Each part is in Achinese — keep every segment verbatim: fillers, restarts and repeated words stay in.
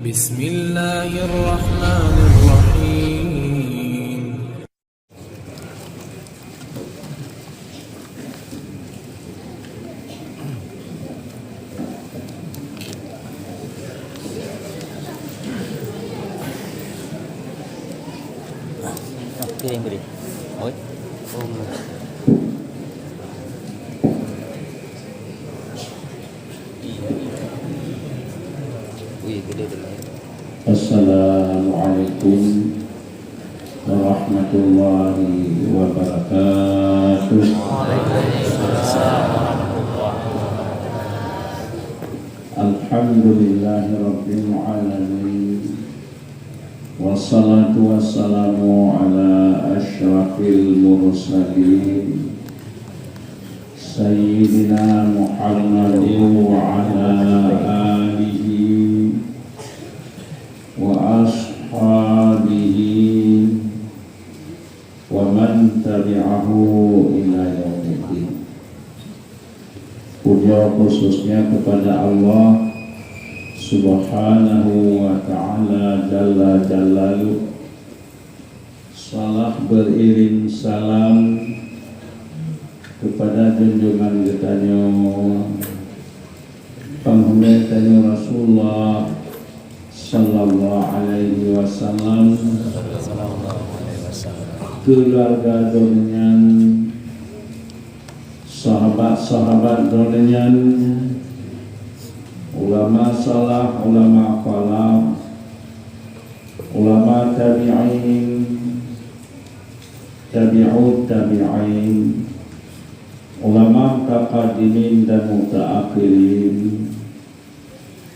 Bismillahirrahmanirrahim. Oke, yang beri. Oi. Oh, belum. Ui, gede tu lah, ya. Assalamualaikum warahmatullahi wabarakatuh. Alhamdulillahirabbil alamin. Wassalatu wassalamu ala asyrafil mursalin, Sayyidina Muhammadin wa ala alihi wa ashabihi wa man tabi'ahu ila yaumiddin. Puja khususnya kepada Allah Subhanahu wa Ta'ala Jalla Jalaluh. Salah beriring salam kepada junjungan geutanyoe, panghulée tanyoe Rasulullah sallallahu alaihi wasallam, keluarga droeneuh nyan, sahabat-sahabat droeneuh nyan, ulama salaf, ulama khalaf, ulama tabi'in, tabi'ut tabi'in, ulama mutaqaddimin dan mutaakhirin,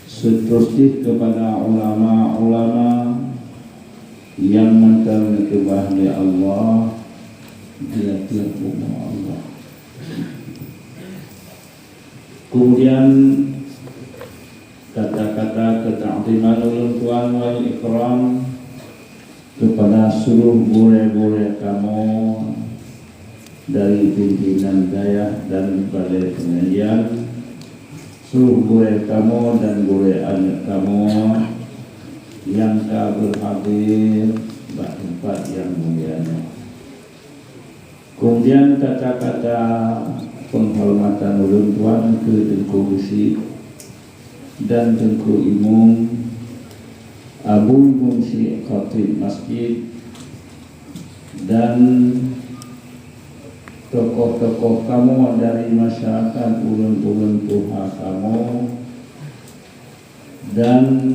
seterusnya kepada ulama-ulama yang mantong neukeubah lé Allah di ateueh umat Allah. Kemudian kata-kata keuta'ziman ulôn tuan wal ikram kepada seluruh gurée-gurée kamoe dari pimpinan dayah dan balai pengajian, seluruh gurée kamoe dan gurée aneuëk kamoe nyang ka berhadir bak teumpat nyang mulia nyoe. Kemudian kata-kata penghormatan ulôn tuan keu Teungku Geuchik dan Teungku Imum, Abu Imum Syik Khatib Masjid, dan tokoh-tokoh kamoe dari masyarakat, ulôn-ulôn tuha kamoe, dan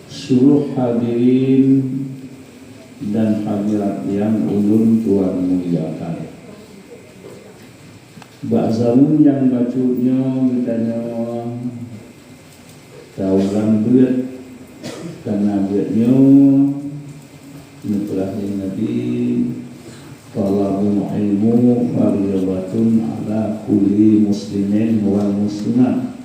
seluruh hadirin dan hadirat nyang ulôn tuan muliakan. Bak zaman nyang bacut nyoe geutanyoe tawuran beuet, karna beuet nyoe neupeulahé Nabi, "Thalabul ilmu fariidatun ala kulli muslimin wal muslimat."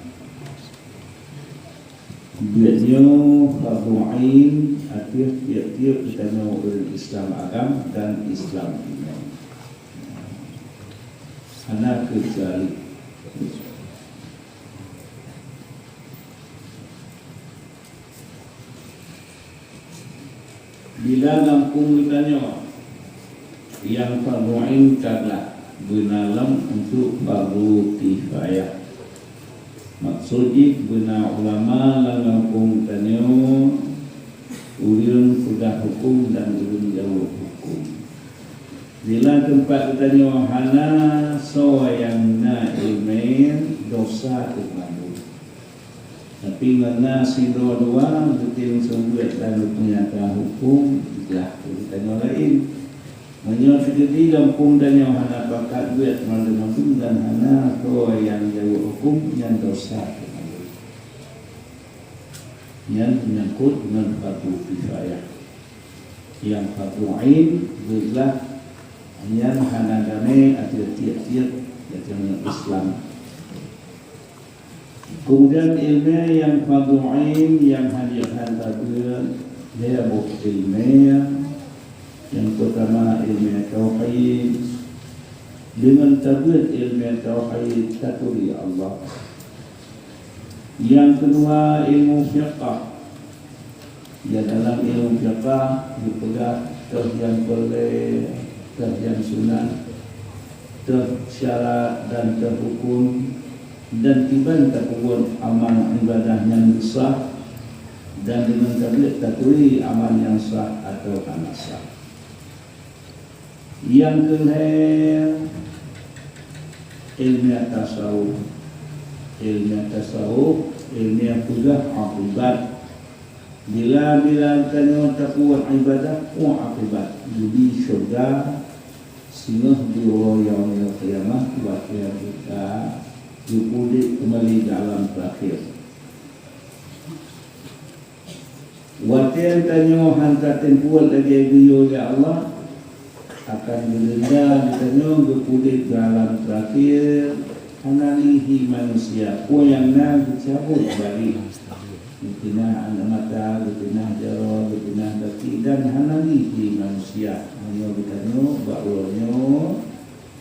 Beuet nyoe fardhu ain ateueh tieb-tieb geutanyoe ureuëng Islam agam dan Islam inong. Hana keucuali. Bila gampông geutanyoe nyang fardhu ain ka glah, beuna lom untuk fardhu kifayah. Maksud jih beuna ulama lam gampông geutanyoe, ureuëng peugah huköm dan ureuëng jaweueb huköm. Bila teumpat geutanyoe hana soe nyang na iéleumé, dosa teuk mandum. Tapi ngon na sidroe dua geutem seumeubeuet dan geupeunyata huköm, glah keu geutanyoe laén. Meunyoe teukeudi gampông tanyoe hana pakat beuet mandum-mandum dan hana soe nyang jaweueb huköm, nyan dosa teuk mandum. Nyan meunyangkot ngon fardhu kifayah. Nyang fardhu ain geuglah nyan hana damé ateueh tieb-tieb geutanyoe Islam. Kemudian iéleumé nyang fardhu ain nyang hana jeuet hana tabeuet, lhée boh iéleumé. Nyang peutama iéleumé tauhid. Deungon tabeuet iéleumé tauhid taturi Allah. Nyang keudua, ilmu fiqah. Ya, dalam ilmu fiqah geupeugah teuh nyang peureulée, teuh nyang sunat, teuh syarat dan teuh rukun, dan kiban tapeubuet amal ibadah nyang sah, dan deungon tabeuet taturi amal nyang sah atawa hana sah. Nyang keulhée, ilmu tasawuf. Ilmu tasawuf, ilmu peugah akibat. Bila-bila tanyoe tapeubuet ibadah, peue akibat? Geubri syeuruga, singoh di uroe yaumul qiyamah, watée geuka geupeuudeb keumbali di alam teurakhier. Watée tanyoe hana tatem peubuet lagée geuyue lé Allah, akan geudeunda geutanyoe geupeuudeb di alam teurakhier, hana lé hi manusia. Peue nyang na geucabot balik. Geupeunah aneuk mata, geupeunah jaroe, geupeunah gaki, dan hana lé hi manusia. Meunyoe geutanyoe bak uroe nyoe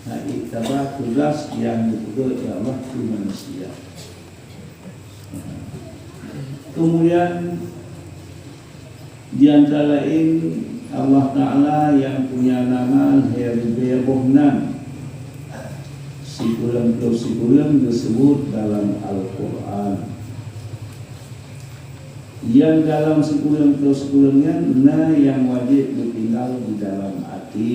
hana taba tugaih nyang geupeugét lé Allah keu manusia. Keumudian, di antara laén, Allah Ta'ala nyang punya nama lhée ribée boh nan, sikureueng ploh sikureueng geuseubut dalam Al-Qur'an. Nyang dalam sikureueng ploh sikureueng nyan na nyang wajéb geutinggai di dalam até.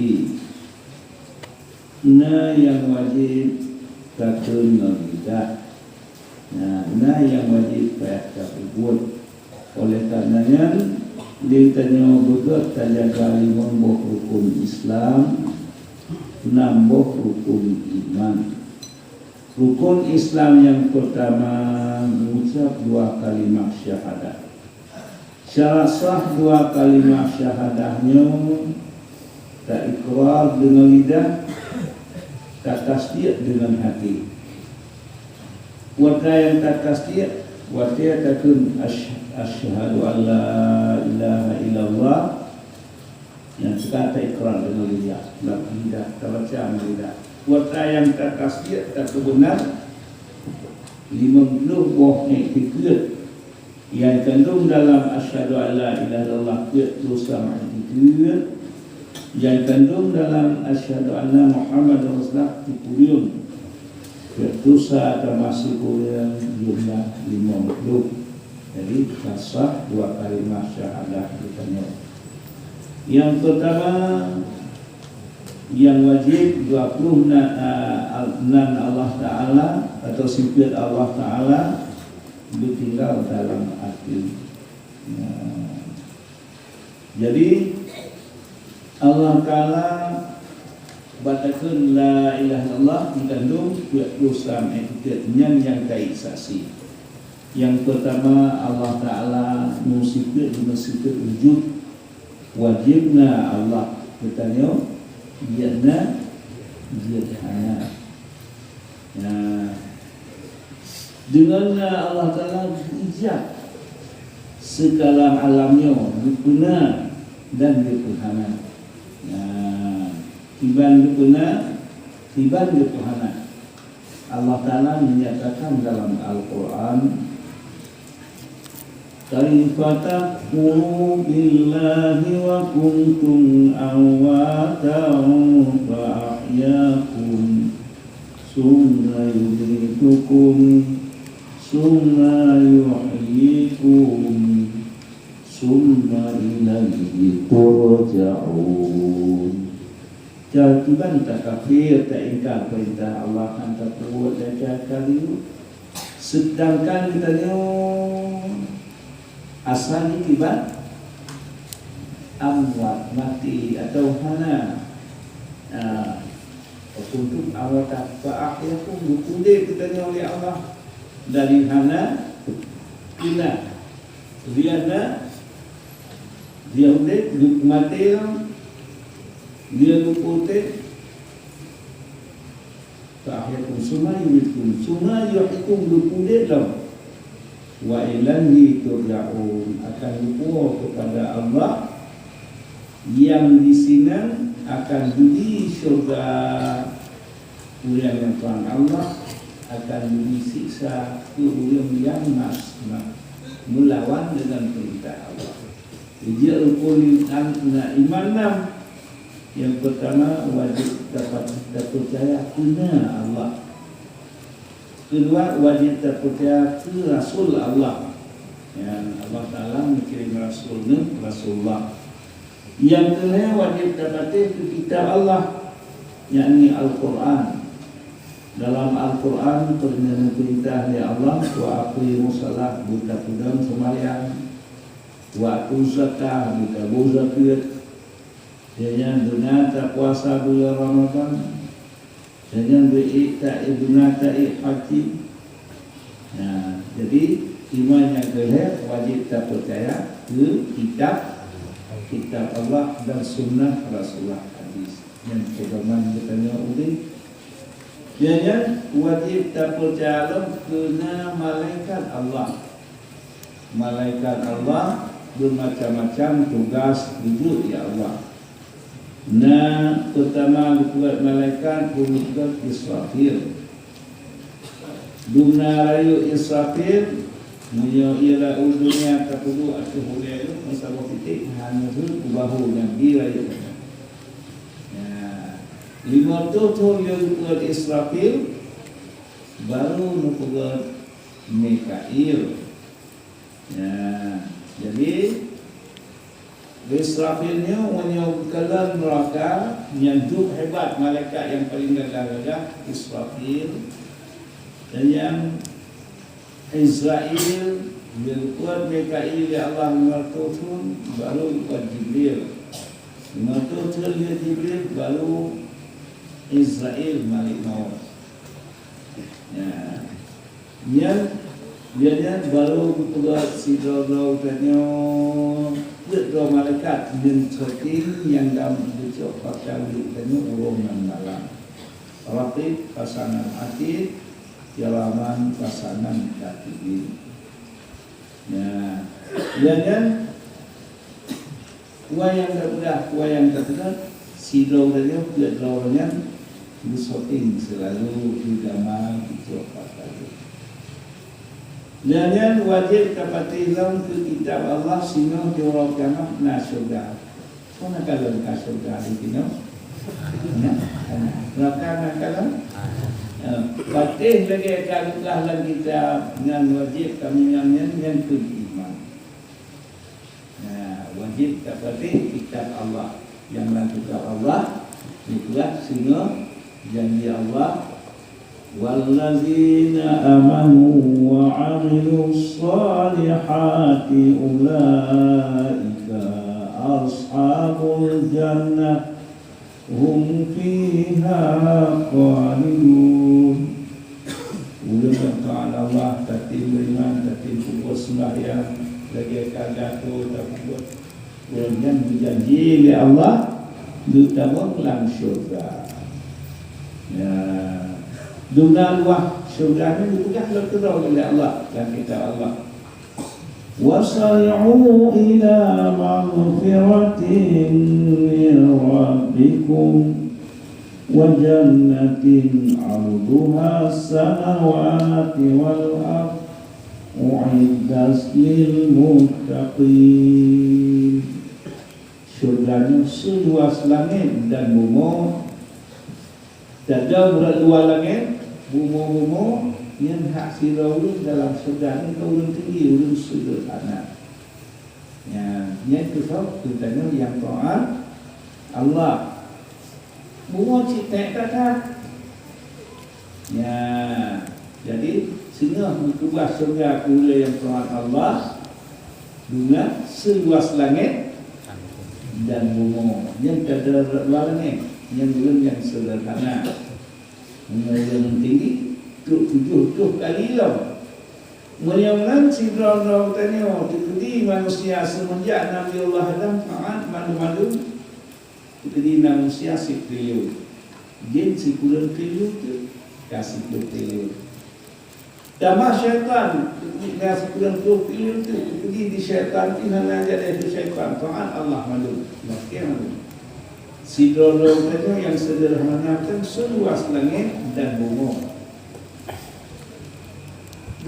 Na nyang wajéb takheun ngon lidah. Na, na nyang wajéb payah tapeubuet. Oleh karna nyan, lé tanyoe beugét tajaga limong boh rukun Islam, nam boh rukun iman. Rukun Islam nyang peurtama, mengucap dua kalimah syahadat. Syarat sah dua kalimah syahadah nyoe, taikrar deungon lidah, tatasdiek deungon até. Watée nyang tatasdiek, watée takheun, "Asy-, asyhadu an la ilaha illallah," nyang teuka taikrar deungon lidah, lam lidah, tabaca ngon lidah. Watée nyang tatasdiek, tapeubeunar, limong ploh boh iktikeuet nyang kandong dalam asyhadu an la ilaha illallah, peuet dosa meuiktikeuet, nyang kandong dalam asyhadu anna Muhammadar Rasulullah, sikureueng, peuet dosa tamah sikureueng, jumlah limong ploh. Jadi, ka sah dua kalimah syahadah geutanyoe. Nyang peurtama, nyang wajéb dua ploh na-, a, nan Allah Ta'ala atau sifeut Allah Ta'ala geutinggai dalam até. Nah, jadi, Allah Ta'ala bak takheun la ilaha illallah, meuteumé peuet dosa meuiktikeuet nyan nyang kayém saksi. Nyang peurtama, Allah Ta'ala meusifeut, meusifeut wujud. Wajéb na Allah geutanyoe, jeuet na, jeuet hana. Nah, deungon na Allah Ta'ala geuijak seugala alam nyoe, geupeuna dan geupeuhana. Nah, kiban geupeuna, kiban geupeuhana. Allah Ta'ala menyatakan dalam Al-Quran, "Kaifa takfuruna billahi wa kuntum amwatan fa ahyakum, tsumma yumitukum, tsumma yuhyikum, tsumma ilaihi turja'un." Kiban takafé, taingkar peurintah Allah, hana tapeubuet lagée keu geuh. Seudangkan geutanyoe asai kiban amwat, maté, atawa hana. Nah, "Wa kuntum amwatan fa ahyakum," geupeuudeb geutanyoe lé Allah dari hana keu na. Lian na, dia udeb, geumaté lom, dia geupeuudeb, fa ahyakum tsumma yumitukum, tsumma yuhyikum, geupeuudeb lom. Wa ilaihi turja'un, akan geupuwoe keupada Allah nyang disinan akan geubri syeuruga ureuëng nyang tuan Allah, akan geubri siksa keu ureuëng nyang nas-, na-, meulawan deungon peurintah Allah. Jijak rukon iman, na iman nam. Nyang peurtama, wajéb tapat-, tapeucaya keu na Allah. Keudua, wajéb tapeucaya keu rasul Allah. Nyang Allah Taala meukirém rasul neuh, Rasulullah. Nyang keulhée, wajéb tapatéh keu kitab Allah, yakni Al-Qur'an. Dalam Al-Qur'an peureunah neupeurintah lé Allah, "Wa aqimus shalah", beutapeudong seumayang, "wa atuz zakah", beutaboh zakeuet, ya nyan, beuna tapuasa bulan Ramadhan, ya nyan, beu-, ta-, beuna taék haji. Nah, jadi iman nyang keulhée wajéb tapeucaya keu kitab, kitab Allah dan sunnah Rasulullah, hadis. Nyang pedoman geutanyoe udeb. Nyan, nyan wajéb tapeucaya lom keu na malaikat Allah. Malaikat Allah beumacam-macam tugas geujok lé Allah. Na peurtama geupeugét malaikat beuneupeugét Israfil. Dumna rayeuk Israfil, meunyoe ie lam dônya tapeuduek ateueh ulée nyoe, meusaboh titek hana jeuet u bahu Nabi rayeuk nyan. Nah, lima reutôh thon lheueh geupeugét Israfil, barô neupeugét Mikail. Nah, jadi Israfil nyoe meunyoe geukalon neuraka, nyan duek hebat malaikat nyang paleng gagah-gagah, Israfil. Dan nyang Israfil, geupeugét Mikail lé Allah lima reutôh thon, barô geupeugét Jibril. Lima reutôh thon lheueh Jibril, barô Israfil, Malik Maut. Ya. Nyan, nyan, nyan barô geupeugét sidroe-droe tanyoe peuet droe malaikat ngon syaitan nyang dam geucok pakai ulée tanyoe uroe ngon malam. Raqib pasangan Atid, Kiraman pasangan Katibin. Ya. Nyan, nyan Wayang tapeugah, wayang tapeugah, sidroe tanyoe peuet droe nyan geusyuting seulalu di gamal di Jakarta. Nyan, nyan wajéb tapatéh lom keu kitab Allah singoh di uroe kiamat na syeuruga. Soe na kalon ka syeuruga di sinoe? Na, na. Neuraka na kalon? Eh, patéh lagée ka geupeugah lam kitab, nyan wajéb kami nyan, nyan, nyan keu iman. Nah, wajéb tapatéh kitab Allah. Nyang lam kitab Allah, geupeugah singoh janji Allah, "Wallazina amanu wa amilus salihati ulaika ashabul jannah." Hum fiha khalidun. Ureuëng nyang taát Allah, tatem beuiman, tatem peubuet seumbahyang, lagée ka gata tapeubuet, ureuëng nyan geujanji lé Allah geutamong lam syeuruga. Ya, dum na luwah syeuruga nyan geupeugah lom keudroe lé Allah lam kitab Allah. Wasari'u ila maghfiratin min rabbikum wa jannatin 'arduha samawati wal ard u'iddat lil muttaqin. Syeuruga nyoe seuluwah langét dan bumoe. Tadong rot luwa langét, bumoe-bumoe, nyan hak sidroe ureuëng dalam syeuruga nyan keu ureuëng tinggi, ureuëng seudeurhana. Nyan, nyan keusoe geutanyoe nyang taát Allah. Bumoe cit that-that. Nyan, jadi singoh geukeubah syeuruga keu ureuëng nyang taát Allah. Dum na seuluwah langét dan bumoe. Nyan tadong rot luwa langét, nyan ureuëng nyang seudeurhana. Meunyoe ureuëng tinggi, trok tujoh ploh kali lom. Meunyoe nyan sidroe-droe geutanyoe teukeudi manusia seumeunjak Nabi Allah Adam taát mandum-mandum, teukeudi manusia sitriliun. Jén sikureueng triliun teuk, ka siplôh triliun. Tamah syaitan, na sikureueng ploh triliun teuk, teukeudi di syaitan pih hana jadi keu syaitan, taát Allah mandum, maské mandum. Sidroe-droe geutanyoe nyang seudeurhana kan seuluwah langét dan bumoe.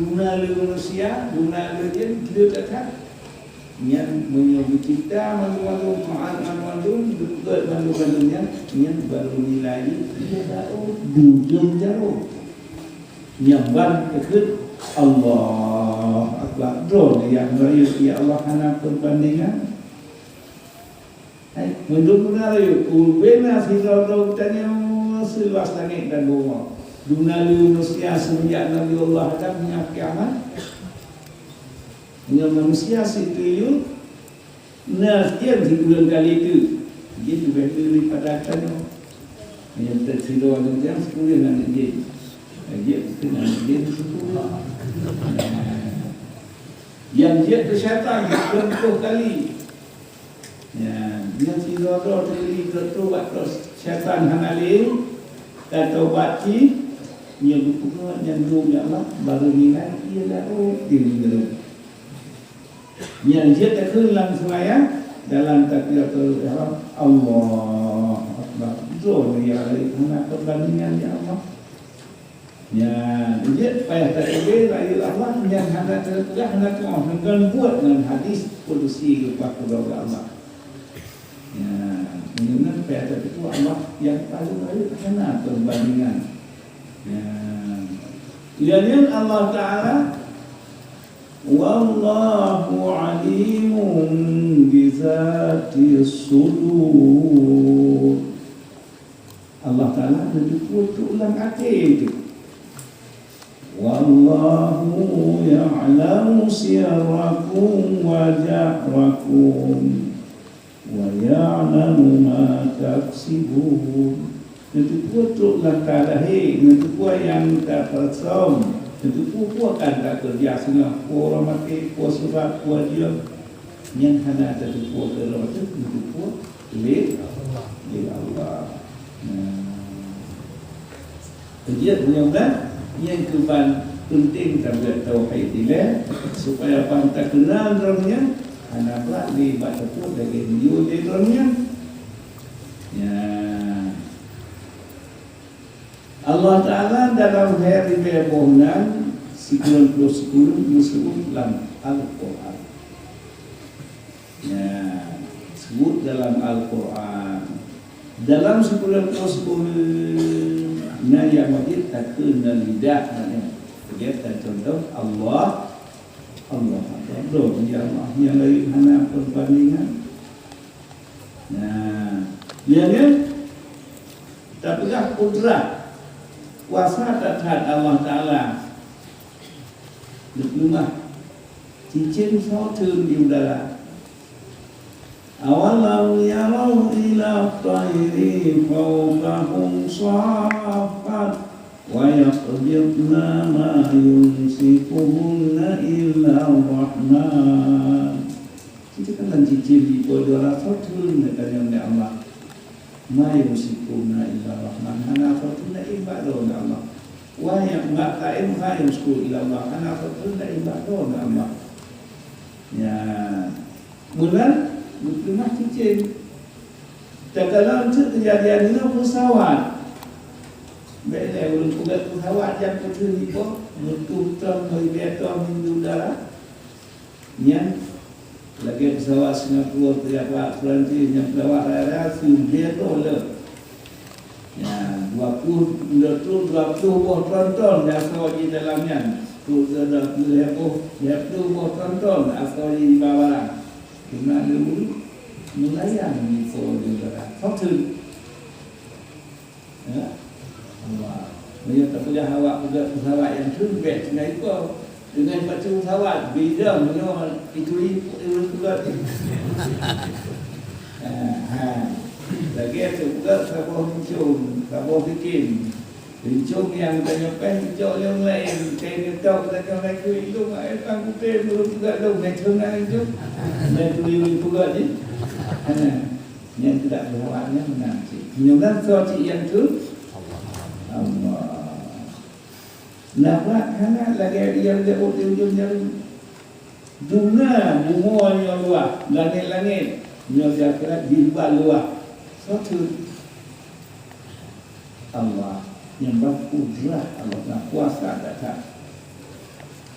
Duna le manusia, duna le jin, le that-that. Nyan meunyoe geucipta mandum-mandum, meu'at mandum-mandum, geupeugét mandum-mandum nyan, nyan barô nilai jih, iya, oh, dudoe jaroe. Nyang ban teukheun, Allahu Akbar. Droe nyang rayeuk, ya Allah, hana peubandingan. Hai, mandum beuna rayeuk, ubena sidroe-droe geutanyoe siluwah langét dan bumoe. Duna le manusia semenjak Nabi Allah Adam hingga kiamat. Nyoe manusia sitriliun, na sian sikureueng kali teuk. Jih leubeh le daripada geutanyoe. Nyoe teusidroe nyoe sikureueng aneuk jih. Jih mungkin aneuk jih sepuluh. Nyang jeuet keu syaitan, dua ploh kali. Ya, nyan sidroe-droe teubeli trok-trok bak trok syaitan hana lé, ka tobat cit, nyoe geupeugah nyan dum ya Allah, barô nilai, iya lah, oh, iya, iya. Nyan jeuet takheun lam seumayang, dalam takbiratul ihram, Allahu Akbar. Droe ya Allah, hana peubandingan ya Allah. Nyan, jeuet payah tateubiet rayeuk Allah, nyan hana teupeugah, hana teu'oh, ngon buet ngon hadis kudusi geupah keudroe Allah. Nyan, meunyoe payah tateupeue Allah nyang paleng rayeuk hana peubandingan. Nyan. Lheueh nyan Allah Ta'ala, "Wallahu alimun bizatis sudur." Allah Ta'ala neuteupeue trok lam até teuh. "Wallahu ya'lamu sirrakum wa jahrakum, wa ya'lamu ma taksibun." Neuteupeue trok lam ka lahé, neuteupeue nyang ka peusom, neuteupeue peue kan ka keureuja singoh, peue uroe maté, peue surat, peue jeuem. Nyan hana tateupeue keudroe teuh, neuteupeue lé, lé Allah. Nah. Keujeuet meunyoe blah, nyang keuban peunteng tabeuet tauhid ilée, supaya ban takeunal droe nyan, hana brat lé bak teupeu lagée nyoe lé droe nyan. Nyan. Allah Ta'ala dalam hai ribée boh nan, sikureueng ploh sikureueng geuseuôt lam Al-Qur'an. Ya, sebut dalam Al-Qur'an. Dalam sikureueng ploh sikureueng na nyang wajéb takheun dan lidah, makna. Lagée contoh Allah, Allah Akbar. Droe ya Allah, nyang laén hana peubandingan. Nah, ya kan? Tapeugah kudrah, kuasa that-that Allah Ta'ala. Leumah cicém soe theun di udara. Awalam yarau ila thairi fawqahum saffat wa yaqbidna ma yumsikuhunna illa Rahman. Kita kan cicém di udara soe theun, kata Allah. Ma yumsikuhunna illa Rahman, hana soe theun laén bak Droe Allah. Wa ya, bak laén, ma yumsikuhunna illa Allah, hana soe theun laén bak Droe Allah. Ya, meunan, meuteumah cicém. Takalon teuk keujadian nyoe peusawat. Bèk lé ulôn peugah peusawat nyang peutheun nibak, meutuh tom, meulibiet tom di udara. Nyan, lagèe pesawat Singapura, pesawat Perancis, nyang pesawat raya-raya, siuroe le. Nyan, dua puluh, dua puluh, dua puluh boh tronton asoe jih dalam nyan. Dua puluh, dua puluh boh, dua puluh boh tronton asoe jih jiba barang. Teuma dulu, meulayan di po di udara. Soe theun. Ya. Allah. Meunyoe tapeugah awak peugah pesawat nyang theun bèk tinggai ipo. Dengan pacu pesawat, beda meunyoe itu i-, itu peugah. Ha, ha. Lagèe tu peugah saboh rincong, saboh bikin. Rincong nyang tanyoe péh, rincong nyang laén, kain nyetok, tanyoe naik ke hidung, eh, pang putih, belum peugah dong, naik ke hidung. Dan tu peugah ni. Ha. Nyang tidak berhak nyan meunan cit. Meunyoe meunan soe cit nyang theun? Allah. Nafeuet hana lagèe nyang jeuet di ujong jaroe. Duna bumoe nyoe luwah, langèt-langèt nyoe di akhirat jiba luwah. Soe theun? Allah. Nyang ba kudrah Allah, na kuasa that-that.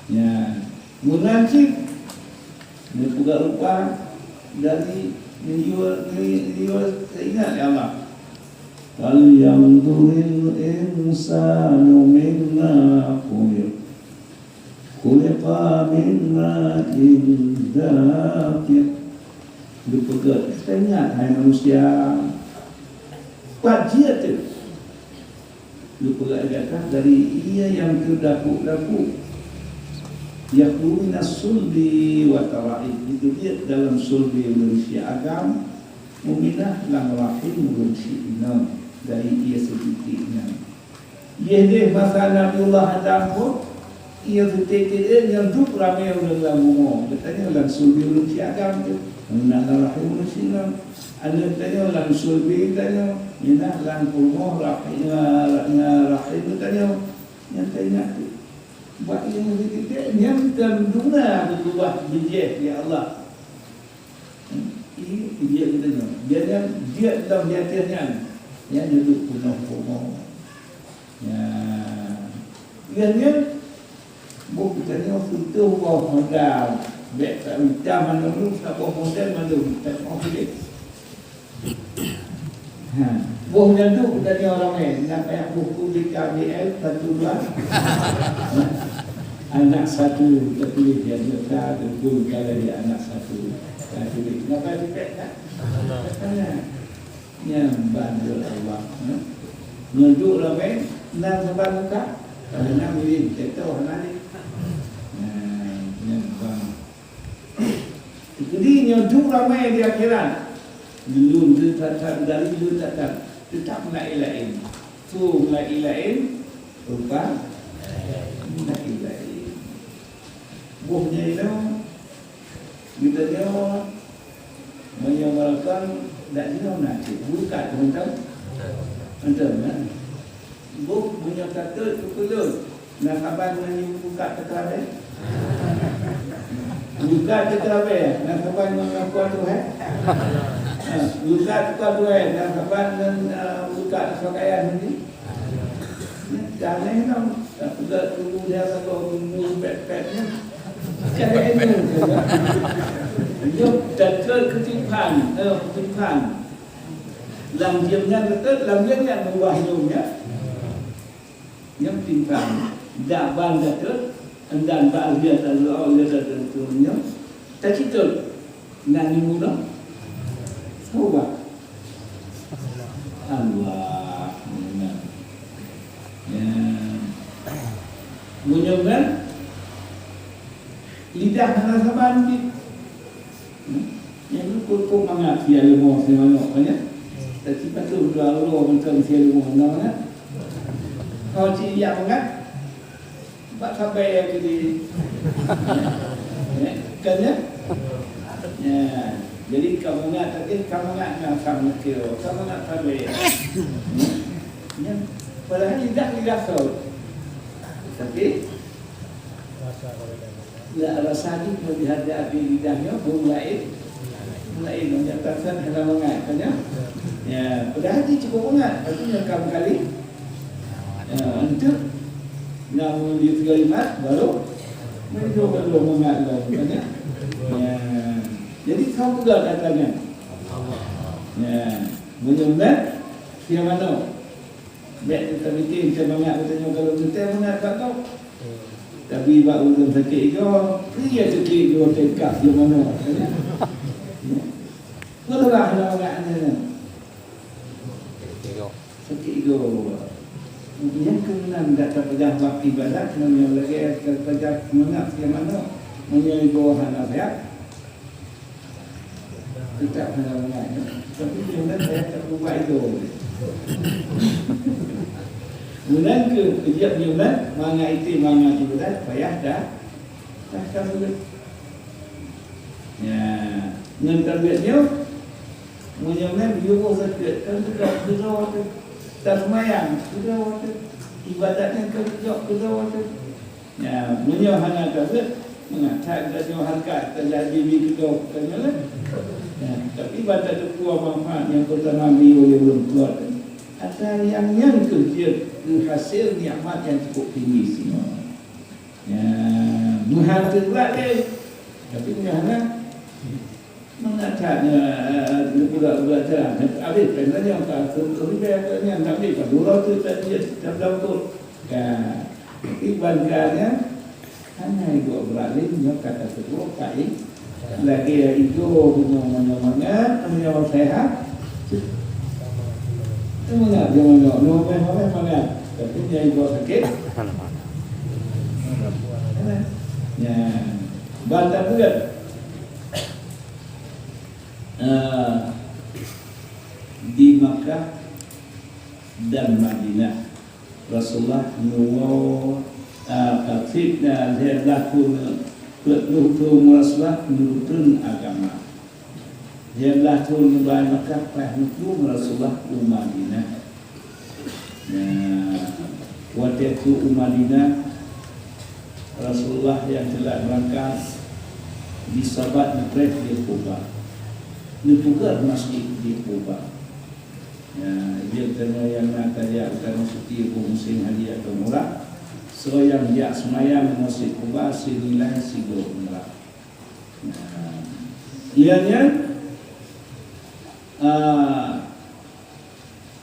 Ya, meunan cit neupeugah rupa dari meunyoe, meunyoe teuingat lé Allah. "Falyanzuril insanu mimma khuliq. Khuliqa min ma'in dafiq." Neupeugah, teuingat, hai manusia, pat jeuet teuh. Geupeugah gata dari ié nyang teudapu-dapu. Yakhruju minas sulbi wat taraib. Geujeuet dalam sulbi ureueng syiek agam, meuminah lam rahim ureueng syiek inong dari ié seudeutiek nyan. Yeh deh masa Nabiullah Adam pun, ié seudeutiek nyan duek ramé ureueng lam bumoe. Geutanyoe lam sulbi ureueng syiek agam teuh. Meuminah lam rahim ureueng syiek inong. Aneuk tanyoe lam sulbi tanyoe, minah lam pulmoh rah-, ngon, ngon rahim tanyoe. Nyan teuingat teuh. Bak ilmu seudeutiek nyan kan duna geukeubah bijéh lé Allah. Hmm, i-, bijéh geutanyoe. Dia nyan jeuet lam ateueh nyan. Nyan jeuet pulmoh-pulmoh. Nyan. Nyan, nyan, Boh geutanyoe putôh boh modal, bèk taeu tam mandum, saboh modal mandum, tak mau pilih. Ha, boh nyan tu geutanyoe ramé, na payah boh ku B K B L satu dua. Anak satu tertulis di aneuëk sa, teungku ka lagèe anak satu. Ka tulis, kenapa dipek, kan? Anak. Nyan ban lé Allah, eh. Nyoe duek ramé, nan saban muka, kadang-kadang miring, teutoh hana lé. Nah, nyan ban. Jadi, nyoe duek ramé di akhirat. Geulôn teuh that-that, dari lôn that-that. Teutap meulaén-laén. Su meulaén-laén, rupa meulaén-laén. Boh nyan inoe, Geutanyoe meunyoe meurakang dak jinoe na cit, buka mantong. Mantong, kan? Boh meunyoe tatot keu peuleueh, na saban ngon buka teukeurabée? Buka teukeurabée, na saban ngon kuah tuhai? Ha, buka kuah tuhai, na saban ngon, eh, buka pakaian ni? Jangan dong, tak peugah tubuh dia sagoe bumbu pet-pet nyan. Jangan dong. Nyoe teuka keutimphan, eh, keutimphan. Lam jeuem nyan beutôi, lam jeuem nyan meuwah nyoe nyan. Nyoe keutimphan. Dak ban teuka, dan bak dia teuka, dia teuka nyoe. Teuka. Nani munoe? Tobat. Allah. Ya. Meunyoe kan, lidah hana saban cit. Hmm? Nyang kok mangat sia leumo sia manok kan, ya? Tapi patut dua uroe mantong sia leumo manok, kan? Kau cit yak mangat? Bak sabai lagèe nyan. Ya, kan, ya? Ya. Jadi, ka mangat, tapi ka mangat nyang sam neukeu, ka mangat sabai. Ya. Padahai lidah, lidah saut. Tapi, ya, rasa jih meulihat di api lidah nyoe, beuh laén. Beuh laén, nyang tasan hana mangat, kan, ya? Ya, padahai jih cukup mangat, tapi nyang ka meukalé. Ya, untuk nak meunjeuet kalimat, baru, baru, baru mangat lom, kan, ya? Ya. Jadi, kamu peugah kata nyan. Ya. Meunyoe nyan, sia manok. Bèk teutabiti, teumangat geutanyoe kalau teutai mangat bak gob. Tapi bak ureueng sakét igoe, iya sakét igoe teuka sia manok, kan, ya? Ya. Peurah hana mangat nyan. Sakét igoe. Nyang keunan dak tapeugah bak ibadat, meunyoe lagèe tapeugah mangat sia manok, meunyoe igoe hana siat, teutap hana mangat. Tapi nyoe nyan payah tapeugah igoe. Meunan keuh, peujeuet nyoe nyan, mangat item, mangat ibadat, payah dah, dah tapeugah. Ya, ngon tabiat nyoe, meunyoe meunan yue boh sakét, kan teuka keudroe teuh. Taseumayang, keudroe teuh. Ibadat nyan kan teuka keudroe teuh. Ya, meunyoe hana tabiat, mangat that geutanyoe hareukat, tajak jibi keudroe, kan nyoe lah. Ya, tapi ban tateupeue manfaat nyang peutama bri lé ulôn keuluwarga. Ata nyang nyan keuh jeuet keu hasé nikmat nyang cukup tinggi singoh. Ya, Meuhan teuh brat lé. Tapi meuhan na. Mangat that, eh, budak-budak jalan. Habéh pen nyan ka keu ribèe nyan, tapi ka dua ratus tadi, ya, tablang kot. Ka, tapi bangka nyan, hana ibu brat lé, nyoe ka teupeue ka i. Lagèe ijo bunoe meunyoe mangat, meunyoe sehat. Mangat, nyoe mangat, nyoe mangat. Tapi nyan ibu sakét. Ya. Ban tapeugah. Eh, di Makkah dan Madinah, Rasulullah neuwoe, eh, ka fitnah lhèe blah thôn, peuet ploh thôn Rasulullah neureuteun agama. Lhèe blah thôn neuba Makkah, paih neuplueng Rasulullah u Madinah. Nah, watèe trôk u Madinah, Rasulullah nyang teulat beurangkat, di sabat neupreh di Quba. Neupeugèt masjid di Quba. Nah, jeuet keunoe nyang na tajak u tanoh suci, peue musém haji atau umrah, soe nyang jak seumayang masjid Quba, seunilai sigoe umrah. Nah, lheueh nyan, ah,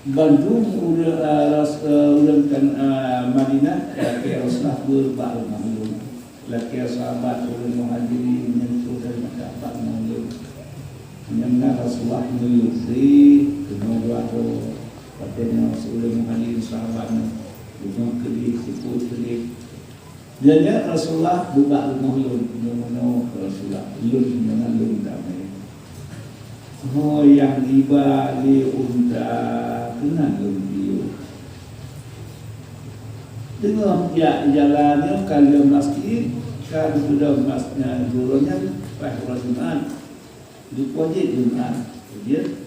Bandum ureueng, eh, ras-, eh, ureueng kan, eh, Madinah, lakèe Rasulullah beuet bak rumoh lôn. Lakèe sahabat ureueng Muhajirin nyan troh dari Makkah bak rumoh lôn. Nyan na Rasulullah meuyue keudroe dua droe. Watèe nyoe ureueng Muhajirin sahabat nyoe, rumoh keudeh, sipeuet keudeh. Lheueh nyan Rasulullah beuet bak rumoh lôn, nyoe meunoe Rasulullah, lôn nyoe na lôn damé. Ho nyang iba lé unta keunan lôn piôh. Teungoh jak jalan nyoe ka lheueh masjid, ka geupeudong mas-, nyan, gurèe nyan paih uroe Jumat. Geupeujeuet Jumat. Jeuet.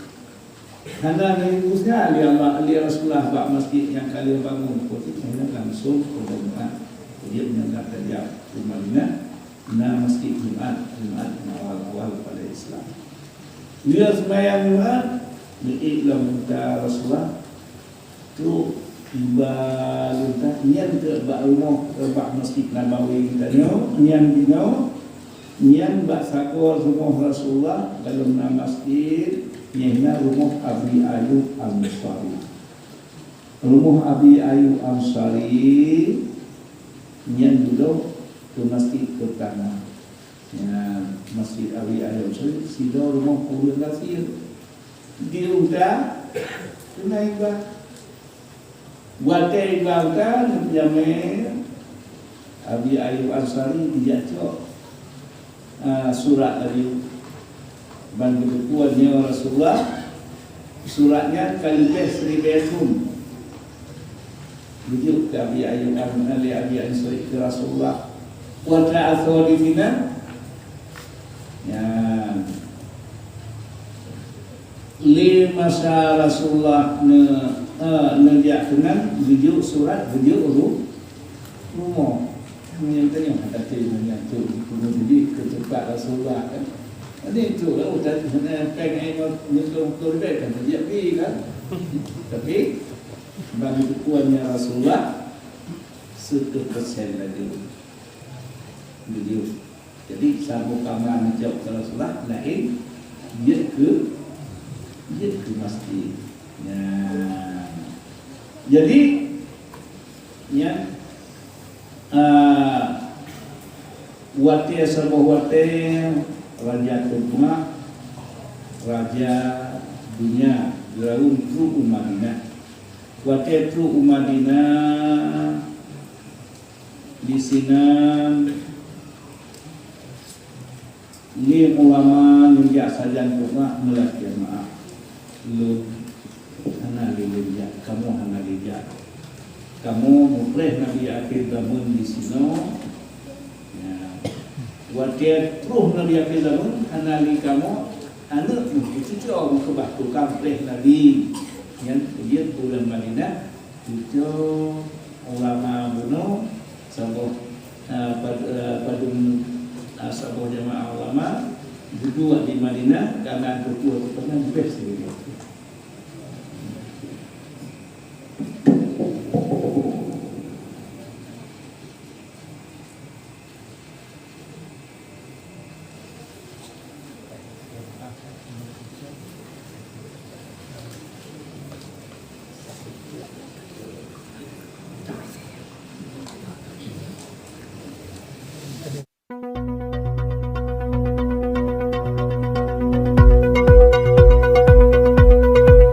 Hana lé geupeugah lé Allah, lé Rasulullah bak masjid nyang ka lheueh bangun, peuet nyan langsung keu Jumat. Jadi, nyang ka tajak u Madinah, na masjid Jumat, Jumat awal-awal pada Islam. Lheueh seumayang Jumat, neuék lom unta Rasulullah, trôk iba unta nyan keu bak rumoh, bak Masjid Nabawi geutanyoe, nyan jinoe. Nyan bak sagoe rumoh Rasulullah, lam na masjid, nyan na rumoh Abi Ayub Ansari. Rumoh Abi Ayub Ansari nyan dudoe keu masjid peutama. Nyan, Masjid Abi Ayub Ansari, sidroe rumoh ureueng gasien. Di unta, keunan iba. Watèe iba unta, neupeujamé Abi Ayub Ansari geujak cok, ah, surat laju. Ban geuteupeue nyoe Rasulullah, surat nyan ka leubeh siribèe thôn. Geujok keu Abi Ayub An-, lé Abi Ansari keu Rasulullah. Wa ta'athani fina. Nyan. Lé masa Rasulullah ne-, eh, neujak keunan, geujok surat, geujok ru-, rumoh. Nyang tanyong hati meunyan tu, jadi keu teumpat Rasulullah kan. Jadi tu lah, udah, eh, péng ai nyoe, nyoe tu, tu lebih kan, dia pi kan. Tapi, bagi ukurannya Rasulullah, seratus persen laju. Jujur. Jadi, saboh kama neucok keu Rasulullah, laén jeuet keu, jeuet keu masjid. Nah. Jadi, nyan, ah, watèe saboh watèe Raja Teungku, raja donya, geuraun trôk u Madinah. Watèe trôk u Madinah, disinan lé ulama nyang jak sajan umat meulakèe meu'ah. Lôn hana lé lôn jak, kamoe hana lé jak. Kamoe mupreh Nabi akhé zaman disinoe. Ya. Watèe troh Nabi akhé zaman, hana lé kamoe, aneuk meuh cucoe meukeubah tukang preh Nabi. Nyan, kemudian ureueng Madinah, Ujoe ulama bunoe saboh, eh, pad-, eh, padum, eh, saboh jamaah ulama duduek di Madinah, karena tutoe pernah leubeh siribèe.